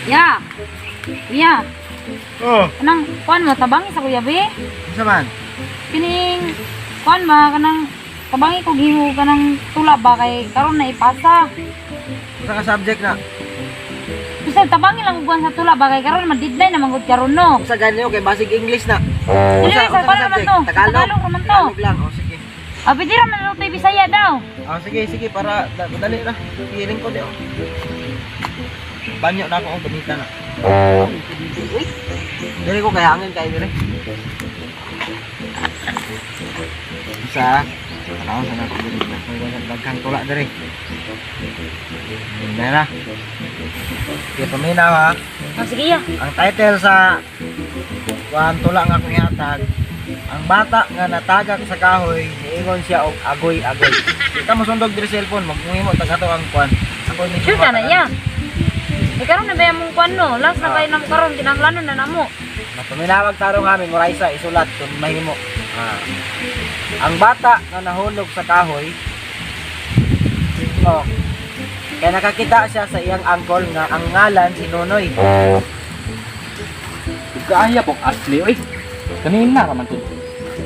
Ya. Ya. Oh, Kanang kuan mo tabangi sa kuya be. unsa man? Kining kuan ba kanang tabangi ko gihimo kanang tula ba kay karon na ipasa. Unsa ka subject na? Bisag tabangi lang og kuan sa tula ba kay karon ma-deadline na manggod karon no. Unsa gani kay basig English na. Dili Unsa sa unsa kuan ka naman subject? to. Tagalog. Tagalog naman to. Tagalog lang. Oh, sige. Ah, pwede ra man lutoy Bisaya daw. Oh, sige, sige para dali ra. Hearing ko di oh. Banyo na ako oh, bonita na. Uy, Dili ko kay hangin kay dire. Isa. Tanawon sa nako diri. Daghang tula diri. Hindi na. Okay, paminaw ha. Oh, sige ya. Ang title sa kuan tula nga akong ihatag, ang bata nga natagak sa kahoy, niingon siya og agoy-agoy. Di ka mosundog diri sa cellphone, magmuhimo tag ato ang kuan. Ako ni Sure ka na ya. Eh karon na ba yung kuan no? Last na kayo namo karon kinahanglanon na namo. Paminawag tarong nga memorize isulat kung mahimo. Ah. Ang bata nga nahulog sa kahoy, oh, kaya nakakita siya sa iyang angkol nga ang ngalan si Nonoy. Kaya pong asli oy. Kanina ra man to.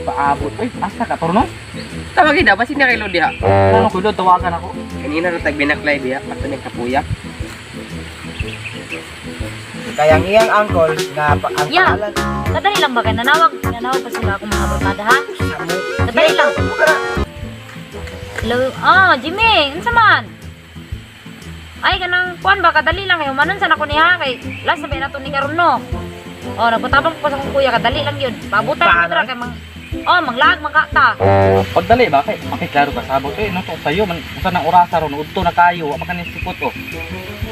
Paabot oy, asa ka torno? Tawagin daw, basin na kay Lodi ha. Ano ko do tawagan ako. Kanina ra tag binaklay diha, ato ning kapuya. Kaya ang iyang angkol nga ang Yeah. pangalan Kadali lang ba kay nanawag? Nanawag pa sila akong mga barkada ha? Kadali lang. Hello. Ah, Jimmy, unsa man? Ay kanang kuan ba kadali lang kay humanon sa nako niya kay last na ba nato ni karon no. Oh, nagpatabang ko sa akong kuya kadali lang yun. Pabutan ko dira kay mang Oh, manglaag mangkata. Pagdali ba kay makiklaro ka sabot eh no to sayo man usa nang orasa ron udto na kayo wa pa kanin sikot oh.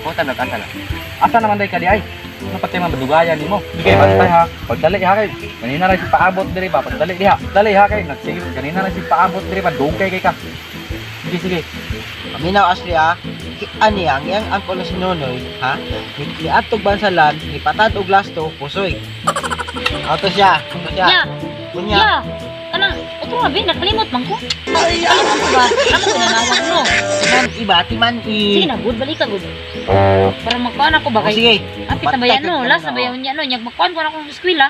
O talag asa lang. Asa naman day ka di ay? Ano pati man madugayan nimo? Sige bantay ha. Pagdali ha kay kanina ra si paabot diri ba pagdali diha. Dali ha kay nagsige kanina ra si paabot diri ba dugay kay ka. Sige sige. Paminaw Ashley ah. Ani ang iyang angkol na si Nonoy, ha? Ni niadtog bansalan, ni patad og lasto, pusoy. Ato siya, ato siya. Ya, Kunya. ya. Kanang utro ra bin nakalimot man ko. Kalimot ko ba? Ako nanawag no. Timan iba, timan i. Sige na, good balik ka good. Para magkuan ako ba Oh, kay sige. Apit na ba yan no? Bantay ka Last na na, ba yan niya no? Nyag magkuan ko na akong eskwela.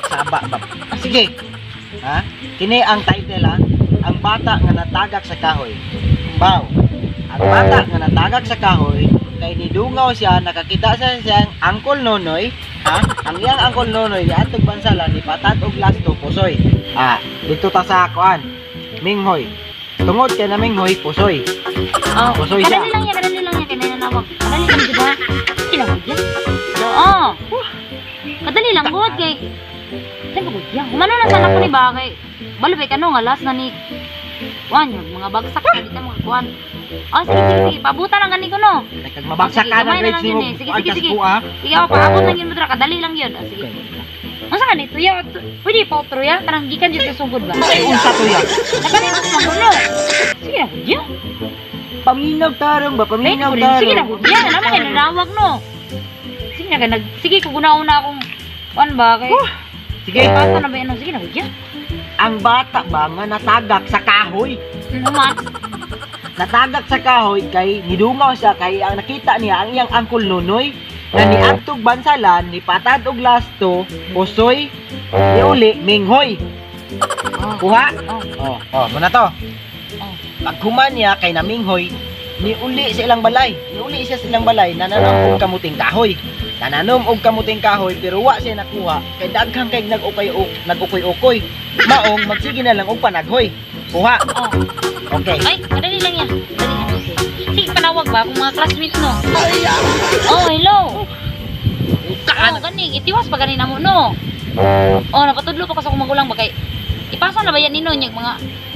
Saba ba. Sige. Ha? Kini ang title ha. Ang bata nga natagak sa kahoy. Baw. Ang bata nga natagak sa kahoy kay nidungaw siya nakakita siya sa siyang angkol Nonoy, ha? Ang iyang angkol Nonoy niadtog bansalan ni patad og lasto pusoy. Ah, dito ta sa kuan. Minghoy. Tungod kay na minghoy pusoy. Oh, Pusoy siya. kadali lang yan, kadali lang yan kay nanawag. Kadali lang di ba? Sige lang gud yan. Oo. Kadali lang gud kay Saan ba gud yan? Humano na sana ko ni ba kay balubay ka no nga last na ni kuan yung mga bagsak na di ta mga kuan. Oh, sige sige sige, pabutan lang gani ko no. Kay kag mabagsak Sige, ka ng gamay na grades lang nimo. yun eh. Sige, kuan sige, ka sa sige. kuha. Sige ako paabot lang yun mo dra, kadali lang yun. Oh, sige. Unsa ka nito ya? Pwede pa otro ya? Kanang gikan jud sa sugod ba? Ay, unsa to ya? Nakalimot man ko no. Sige na gud yan. Paminaw tarong ba? Ay, Paminaw ko rin. tarong. Sige na, gud yan. Naman kay nanawag no. Sige na kay nag sige ko guna-una akong kuan ba kay Sige. pasa na ba yan? Sige na gud yan. Ang bata ba nga natagak sa kahoy? Ano man? Natagak sa kahoy kay nidungaw siya kay ang nakita niya ang iyang angkol Nonoy na niadtog bansalan ni patad og lasto pusoy niuli minghoy. Oh. Kuha? Oh. Oh, oh, muna to. Oh. Paghuman niya kay naminghoy, niuli sa ilang balay. Niuli siya sa ilang balay nananom og kamuting kahoy. Nananom og kamuting kahoy pero wa siya nakuha kay daghang kay nag-ukay nag-ukoy-ukoy. Maong magsige na lang og panaghoy. Kuha. Oh. Okay. Ay, kadali lang yan. Kadali lang. Sige, panawag ba akong mga classmate no? Oh, hello. Oh, gani, itiwas pa gani namo no. Oh, napatudlo pa ko sa akong magulang ba kay ipasa na ba yan nino niyang mga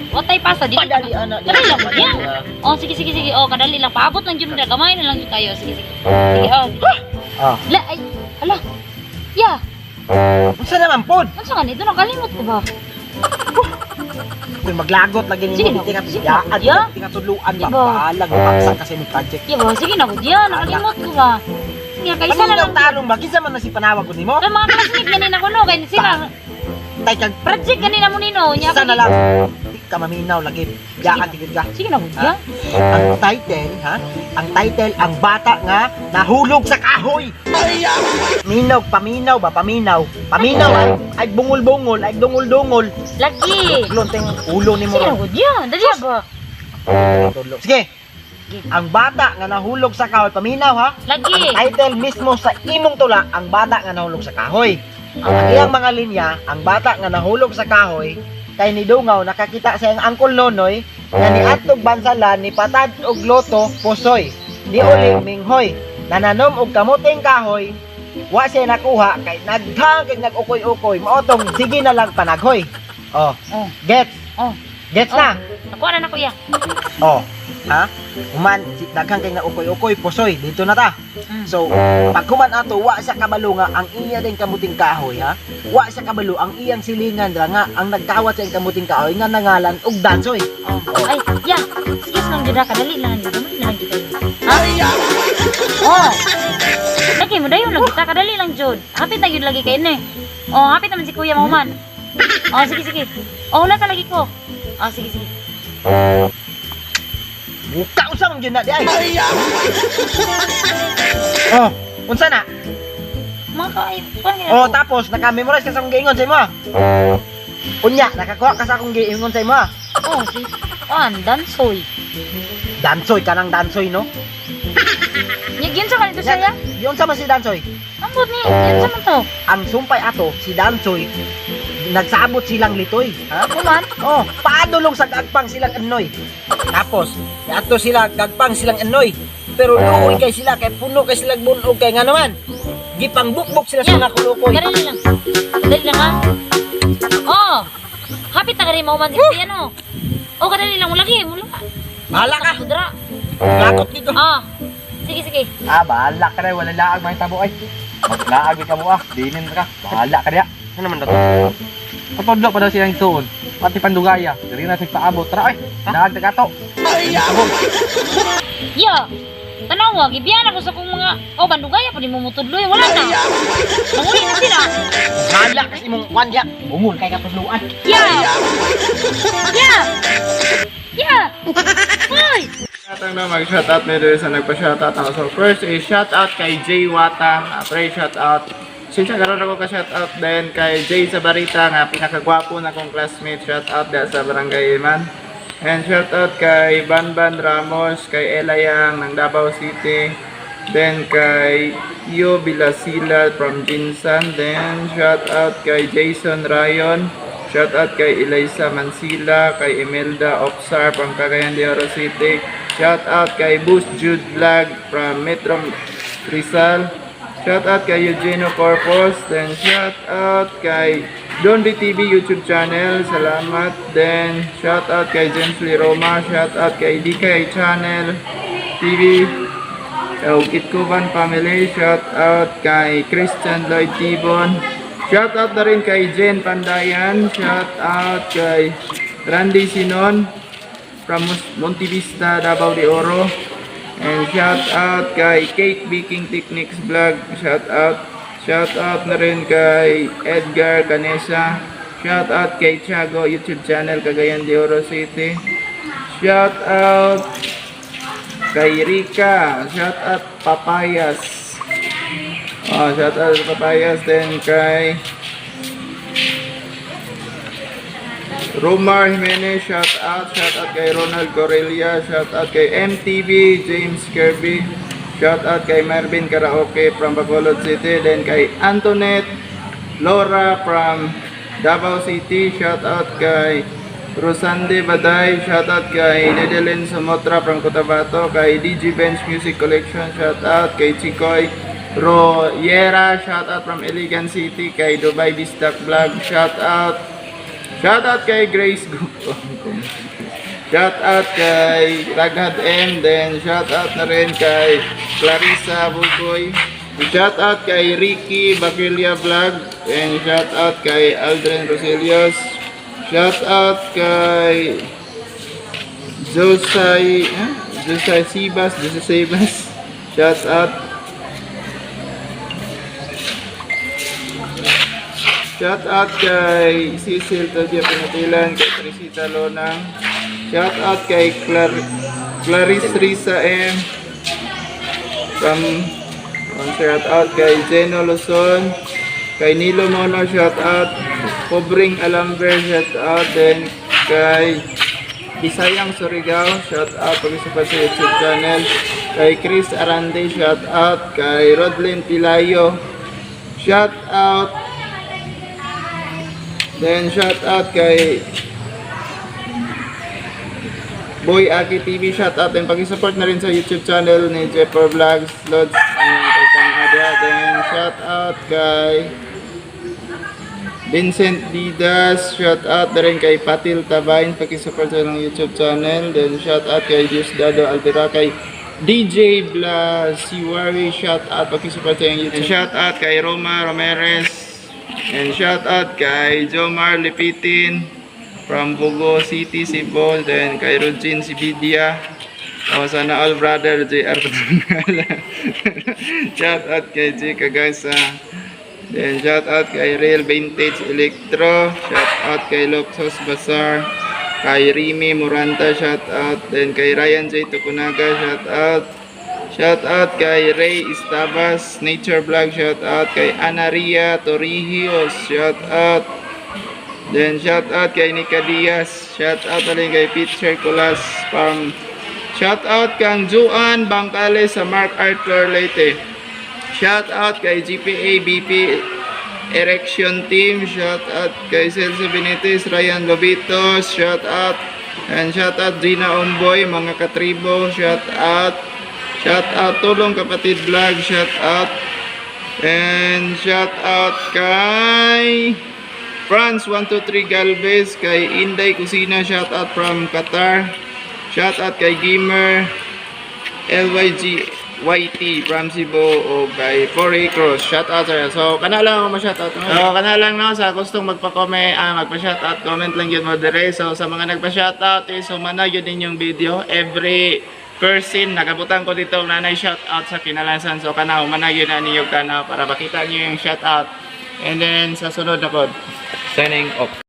watay pasa dili Padali ana. Kadali lang yan. Oh, sige sige sige. Oh, kadali lang. Paabot lang jud na gamay na lang jud kayo. Sige sige. Sige, oh. Sige. Ah. La, ay, ala. Ya, Unsa naman pod? unsa ka nito nakalimot ko ba? Kung maglagot lagi Sige nimo na, di ka sige yaan, na, ya. di ka tudluan ba? Diba? Balag mabagsak kasi ni project. Ya ba, sige na gud ya, nakalimot ko ba? Sige, kaysa na Paminaw lang. tarong ba kinsa man na si panawag ko nimo? Kay mga classmate ganin ako no, kay sila Tay kag project ganin mo nino, nya isa na lang. ka maminaw lagi. Yaan tigid ka. Sige na, gud ya. Ang title, ha? Ang title, "Ang Bata nga Nahulog sa Kahoy." Minaw, paminaw ba? Paminaw. Paminaw ay bungol-bungol, ay dungol-dungol. Lagi. Lunteng ulo ni mo Sige na, ron. gud ya. Dali ba? Tudlo. Sige. "Ang Bata nga Nahulog sa Kahoy." Paminaw ha. Lagi. Ang title mismo sa imong tula, "Ang Bata nga Nahulog sa Kahoy." Ang iyang mga linya, ang bata nga nahulog sa kahoy, kay nidungaw nakakita sa iyang Angkol Nonoy nga niadtog bansalan ni patad og loto pusoy. Ni uli minghoy. Nananom og kamuting kahoy, wa siya nakuha kay nagdang kay nag-ukoy-ukoy. Mao tong sige na lang panaghoy. Oh, Oh. gets. Oh. Gets Oh. na. Nakuha na nako ya. Oh. Ha? Human, daghan kay nag-ukoy-ukoy pusoy dito na ta. So, pag human ato, wa siya kabalo nga ang iya din kamuting kahoy, ha? Wa siya kabalo ang iyang silingan ra nga ang nagkawat sa iyang kamuting kahoy nga nangalan og Dansoy. Oh. Ay, ya. Excuse lang jud ha, kadali lang jud. Gamay na lang jud kayo. Ha? Oh. Lagi mo dayon lagi ta, kadali lang jud. Hapit na jud lagi kay ni. Oh, hapit naman si Kuya mahuman. Oh, sige sige. Oh, wala ta lagi ko. Oh, sige sige. Buka unsa man gyud na di ay. Oh, unsa na? Mga kaay, kuan Oh, tapos naka-memorize ka sa akong giingon sa imo, ah. Unya, nakakuha ka sa akong giingon sa imo, ah. Oh, si Kuan, Dansoy. Dansoy kanang Dansoy, no? Nya giunsa ka nito siya? Giunsa man si Dansoy? Ambot ni, giunsa man to? Ang sumpay ato si Dansoy nagsabot silang litoy, ha? Human? Oh, paadulong sa gagpang silang anoy. Tapos, ato sila gagpang silang anoy. Pero luoy kay sila kay puno kay sila bunog kay nga naman. Gipangbukbok sila sa mga kulukoy. Kadali lang. Kadali lang ha. Oh. Hapit na ka rin mahuman si Kuya no. Oh, kadali lang mo lagi, mo lagi. Bahala ka. Kudra. Lakot dito. Ah. Sige sige. Ah, bahala ka na. Wala laag mga tabo ay. Maglaag ka mo ah. Dinin ka. Bahala ka niya. Ano naman na to? Patudlo pa daw silang suon. Pati pandugaya. Diri na sig paabot. Tara ay. Laag na ka to. Ya. Tanawa, gibiyan ako sa kong mga oh bandugaya pa di mo mutudloy, wala na. Nanguli na sila. Bahala ka sa imong kwan diha. Bungol kay katudluan. Ya. Ya. Ya. Hoy. Atang na mag-shoutout na dito sa nagpa-shoutout ako. So first is shoutout kay Jay Wata. Pre, shoutout. Since karon ako ka shoutout din kay Jay Sabarita nga pinakagwapo na kong classmate. Shoutout da sa Barangay Iman. And shoutout kay Banban Ramos, kay Ella Yang ng Davao City. Then kay Io Bilasila from Jinsan. Then shoutout kay Jason Ryan. Shoutout kay Eliza Mansila, kay Imelda Opsar from Cagayan de Oro City. Shoutout kay Boost Jude Vlog from Metro Rizal. Shoutout kay Eugenio Corpus. Then shoutout kay Don TV YouTube channel. Salamat. Then shoutout kay James Lee Roma. Shoutout kay DK Channel TV. Kitkuban Family, shout out kay Christian Lloyd Tibon. Shout out na rin kay Jen Pandayan, shout out kay Randy Sinon from Montevista, Davao de Oro. And shout out kay Cake Baking Techniques Vlog, shout out. Shout out na rin kay Edgar Canesa. Shout out kay Thiago YouTube channel, Cagayan de Oro City. Shout out kay Rika, shout out Papayas. Oh, shout out Papayas then kay Romar Jimenez, shout out kay Ronald Correlia, shout out kay MTV, James Kirby, shout out kay Mervin Karaoke from Bacolod City, then kay Antoinette Laura from Davao City, shout out kay Rosande Baday, shout out kay Nedelin Sumotra from Cotabato, kay DG Bench Music Collection, shout out kay Chikoy Royera, shout out from Iligan City, kay Dubai Bistak Vlog, shout out kay Grace Gupon. Shout out kay Raghad M. Then shout out na rin kay Clarissa Bugoy. Shout out kay Ricky Baquilia Vlog. And shout out kay Aldrin Roselios. Shout out kay Josai, huh? Josai Sibas, Josai Sibas. Shout out. Shout out kay Cecil Tobia Pinatilan, kay Trisita Lonang. Shout out kay Clarice Risa M. From shout out kay Jeno Luzon, kay Nilo Mono, shout out. Pobring Alamber, shout out. Then kay Bisayang Surigao, shout out pag-support sa YouTube channel. Kay Chris Arande, shout out. Kay Rodlin Pilayo, shout out. Then shout out kay Boy Aki TV, shout out. And pag-support na rin sa YouTube channel ni Jepper Vlogs, Lods, and kay Kang Adia. Then shout out kay Vincent Didas, shout out na rin kay Patil Tabain, pag-support sa ng YouTube channel. Then shout out kay Diosdado Alvera, kay DJ Blas Siwari, shout out, pag-support sa YouTube. And shout out kay Roma Ramirez, and shout out kay Jomar Lipitin from Bugo City, Cebu. Then kay Rujin Sibidia. Oh, sana all, brother JR. Shout out kay J Kagasa. Then shout out kay Real Vintage Electro, shout out kay Luxos Bazaar, kay Rimi Muranta, shout out. Then kay Ryan J. Tokunaga, shout out. Shout out kay Ray Estabas, Nature Vlog, shout out kay Anaria Torrijos, shout out. Then shout out kay Nika Diaz, shout out ulit kay Peter Colas from. Shout out kang Juan Bangkales sa Mark Arthur Leyte. Shout out kay GPA BP Erection Team. Shout out kay Celso Benitez, Ryan Lobito. Shout out. And shout out Gina Omboy, mga katribo. Shout out. Shout out Tulong Kapatid Vlog. Shout out. And shout out kay Franz 123 Galvez, kay Inday Kusina, shout out from Qatar. Shout out kay Gamer LYG YT from Cebu o kay Foray Cross. Shout out sir. So kana lang ako ma-shout out. So kana lang, no, sa gustong magpa-comment, magpa-shout out, comment lang yun mo dire. So sa mga nagpa-shout out eh, so mana yun inyong video every person nagabutan ko dito nanay shout out sa kinalasan. So kana humana yun na ninyo kana para makita niyo yung shout out. And then sa sunod na pod. Signing off.